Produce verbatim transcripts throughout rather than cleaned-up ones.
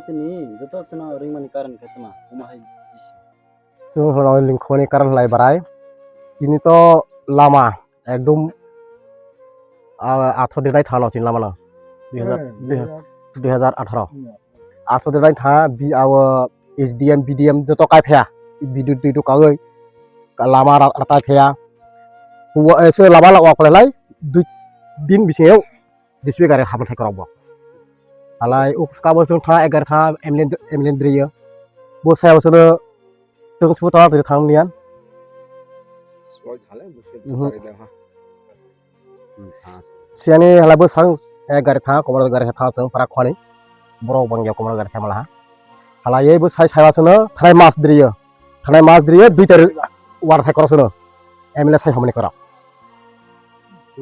Tini joto chwngno ringmani karon khe tma, omo hai bisi. Chwng hwnwi lingkhoni karon hlai barai. Tini to lama ekdom, ah, athro dirnai thano chini lama no. Dui hajar, Hmm, dui hajar, dui hajar athro. Hmm. Athro dirnai tha bi abo S D M, B D M joto kai phaya. Bidu, bidu kagwi lama ra-, ratai phaya. Huwa, eh, se lama la wak lai dui din bisingo D C P gari habla thai korok bo. Halai uk kabo chwng tha egar tha M L A, M L A driyo. Bo sai bo chwng tong sbu tha thang niyan. Soi thale, bo se Mhm. Gari da ha. Hmm, ha. Siyani halai bo sang, eh, gari tha, komor gari tha chwng para khwani. Borok bangya komor gari tha mala ha. Halai bo sai sai bo chwng thanai mas driyo. Thanai mas driyo dui tarik war thai korok chwng. M L A sai homoni korok.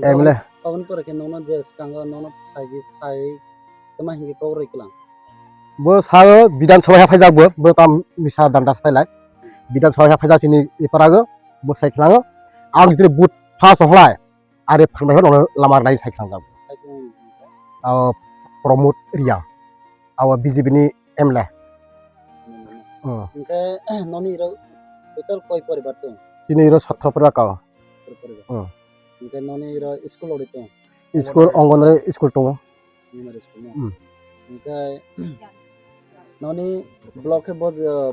M L A. Aboni pore khe nono je swkango nono phaidi sai tama hingi kok rwi klang. Bo sao Bidhan Sabha ha phaijak bo, bo tam misa danda satai lai. Bidhan Sabha ha phaijak chini iparago, bo sai khlango. Ang jitri but phas holai, are phan bai nono lama nai sai khlangjak. Sai khlang. Abo Pramod Reang. Abo B J P ni M L A. Hmm. Hwnkhe noni iro total koi poribar tong? Chini iro sotro poribar kao. Sotro poribar. Hmm. Hwnkhe noni iro school ori tong? School, Anganwadi school tongo. Primary school no? Hmm. Hwnkhe noni block khe bo,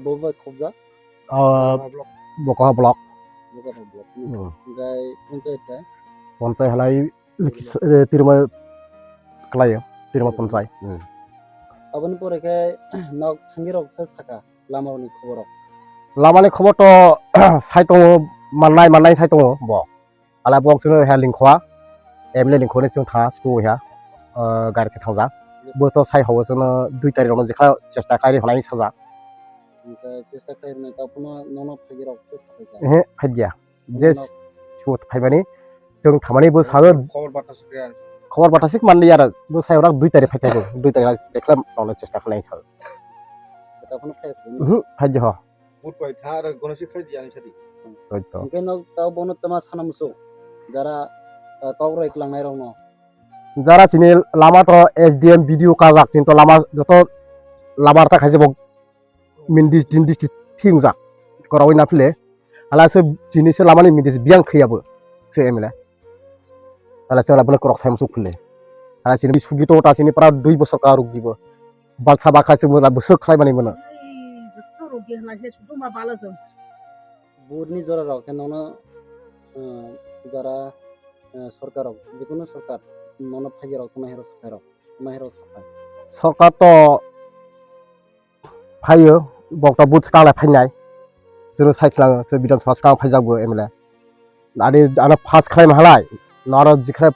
bo bai khobjak? Ah, Bokoha block. Bokoha block no? Hmm. Hwnkhe panchayat khe? Panchayat halai Likhi-, eh, Tirima khlaio, Tirima Panchai. Hmm. Aboni pore khe nok thangirok khe saka lama rokni khobor rok. Lamani khobor to sai tongo, mannai, mannai sai tongo bo. Ala bo chwngno ha lingkhoa, M L A lingkhoni chwng tha school ha, eh, gari khe thangjak. Bo to sai hobo chwngno dui tarik rokno jekha chesta khairi hwnai sajak. Hwnkhe chesta khairoknai ta phano nono phagirok khe sapai kha. Ehe, phaiya. Je Nono. Sut phaimani, chwng thamani bo sago. Khobor bata sukya. Khobor bata sik manli yara, bo sai orak dui tarik phai thaibo, dui tarik jekhlai rokno chesta khlai sao. Bata phano phai phai. Mhm, phai ho. But pai tha ar gono sik khai di ani sadi. Hoi to. Hwnkhe no tao bono tama sana musu. Jara, ah, kok roi klangnai rokno. Jara chini lama to S D M B D O kajak chini to lama joto lama ta khaise bo. Min dis din dis thing jak. Korawi na phile. Ala se chini se lamani min dis biang khiyabo. Se M L A. Ala se ala bono korok sai musuk phile. Ala chini sugi to ta chini pra dui bosor ka ruk dibo. Balsa bakha se mona busuk khlai mani mona. Ai, jotto rogi hwnai se sudu ma bala jong. Burni jora rok khe nono, eh, jara, eh, sorkar rok, jikunu sorkar, nono phagi rok, tuma hero sakai rok, tuma hero sakai. Sorkar to phaio, bokta booth kala phainai. Chwrwng sai khwlango, chwrwng Bidhan Sabha swkang phaijak bo M L A. Ani ano pass khlai mahalai, noro jikhe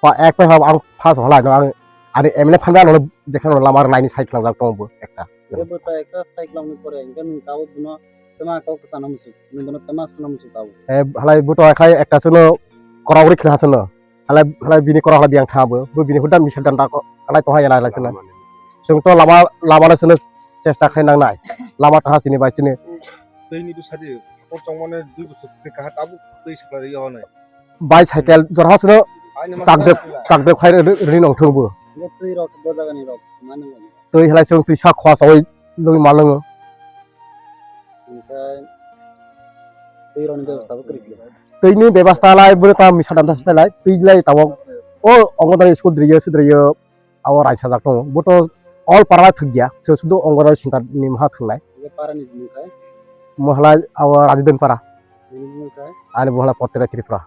pa ek pai hab ang pass halai no ang ani M L A phan ano jikhe lama rwnai ni sai khwlangjak tongo bo ekta. Bo ta ekta sai khwlangni pore, hwnkhe nwng tabuk bono tama kok sana muchung, nwng bono tama sana muchung tabuk. Eh, halai bo to khai ekta chwngno korok rwi khwlai ha chwngno. Halai, halai bini korok halai biyang tha bo. Bo bini huda misa danda ko, halai tongha yala halai chwngno. Chwng to lama, lama no chwngno chesta khlai nang nai. Lama tha chini bai chini. Twi ni bwsadi, hor chongmani dui bosor twi kaha tabuk twi sakla ri yago nai. Bicycle jorha chwngno chakdek, chakdek khai ri, ri nong thung bo. Bo twi rok bo jaga ni rok, mano. Twi halai chwng twi sak khwa sawi lwi ma lwngo. Omohai twi rokni bebostha bo kwrwi khe. Twini bebostha lai bwrwi ta misa dam dasa lai twi lai tabok o Anganwadi school dwrwiyo swdwrwiyo abo raisa jak tongo bo to all para thwk ya se sudu Anganwadi center ni maha thwngnai. Bo para ni bumung khai? Mohalai abo Rajidan para. Bini bumung khai? Ani bo halai Portera Tripura.